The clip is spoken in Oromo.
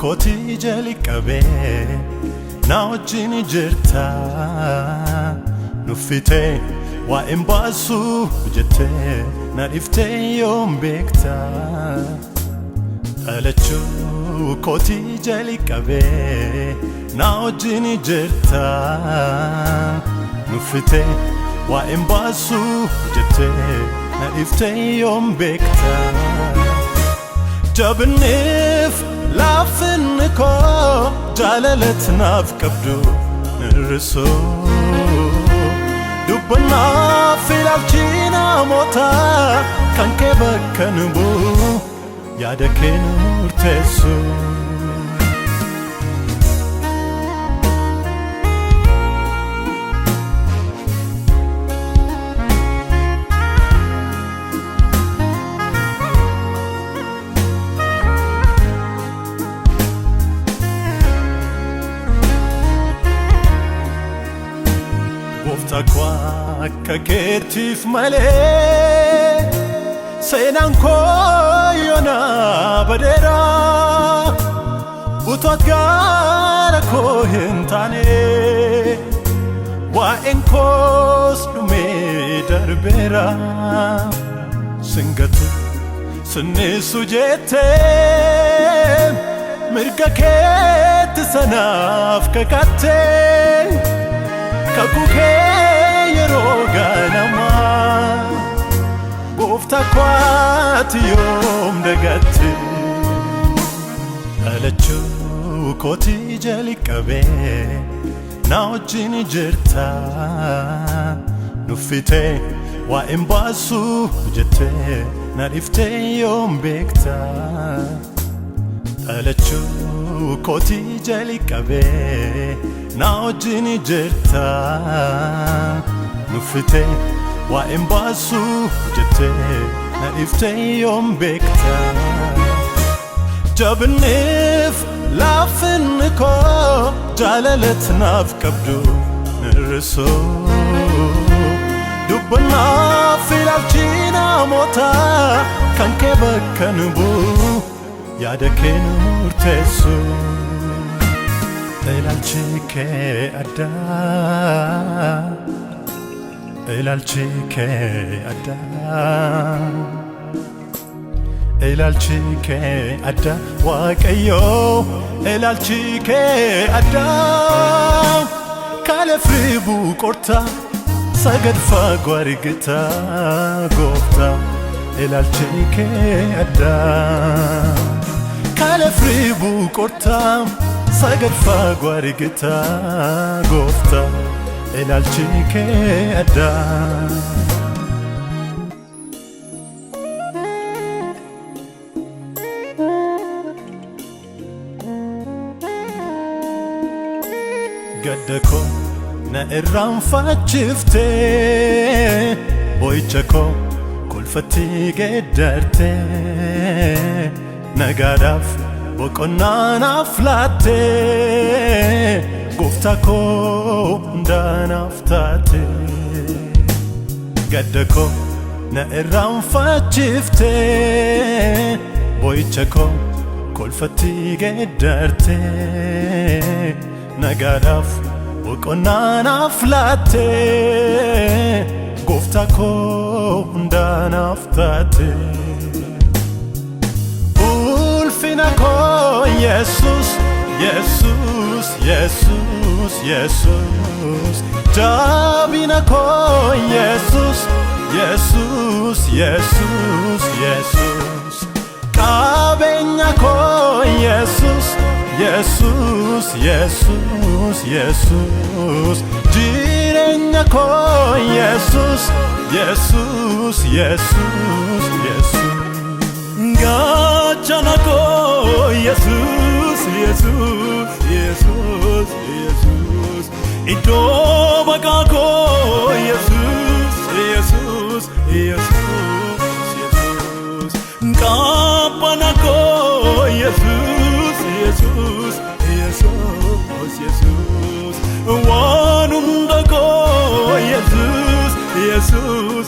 Kootii jalqabee na wajjin jirta. Nuffitee waa'een baasuu jettee na dhiftee yoom beekta? Dhalachuu kootii jalqabee na wajjin jirta. Nuffitee waa'een baasuu jettee na dhiftee yoom beekta? Jabinniif laafinni koo jaalalatti naaf qabdu nirrisu. Dubbannaaf ilaalchi namoota kan kee bakka nu bu'u, yaada kee nu murteessu. Gooftaa koo, akka keetiif malee seenaan koo yoona badeera. Utuu ati gara koo hin taane, waa'een koos dhumee darbeera. Singatu sinnisu jettee mirga keetti sanaaf kakattee, kakuu kee yeroo ganamaa, gooftaa koo, ati yoom dagatte? Dhalachuu kootii jalqabee na wajjin jirta. Nuffitee waa'een baasuu jettee na dhiftee yoom beekta? Dhalachuu kootii jalqabee na wajjin jirta. Nuffitee waa'een baasuu jettee na dhiftee yoom beekta? Jabinniif laafinni koo jaalalatti naaf qabdu nirrisu. Dubbannaaf ilaalchi namoota kan kee bakka nu bu'u, yaada kee nu murteessu. Ilaalchi kee addaa, ilaalchi kee addaa, ilaalchi kee adda, Waaqayyoo, ilaalchi kee addaa. Kaleef ribuu qorta sagad fagoo argita, gooftaa, ilaalchi kee addaa. Kaleef ribuu qorta sagad fagoo argita, gooftaa, ilaalchi kee addaa. Gadda koo na irraanfachiftee, boo'icha koo kolfatti geeddartee, nagaadhaaf boqonnaa naaf laattee, gooftaa koo, hundaa naaf taate. Gadda koo na irraanfachiftee, boo'icha koo kolfatti geeddartee, nagaadhaaf boqonnaa naaf laattee, gooftaa koo, hundaa naaf taate. Ulfina koo Yesus, Yesus, Yesus, Yesus. Jabina koo Yesus, Yesus, Yesus, Yesus. Qabeenya koo Yesus, Yesus, Yesus, Yesus. Jireenya koo Yesus, Yesus, Yesus, Yesus. Gaachana koo Yesus, Yesus, Yesus, Yesus. Iddoo maqaa koo Yesus, Yesus, Yesus, Yesus. Qabbana koo Yesus, Yesus, Yesus, Yesus. Waan hunda koo Yesus, Yesus,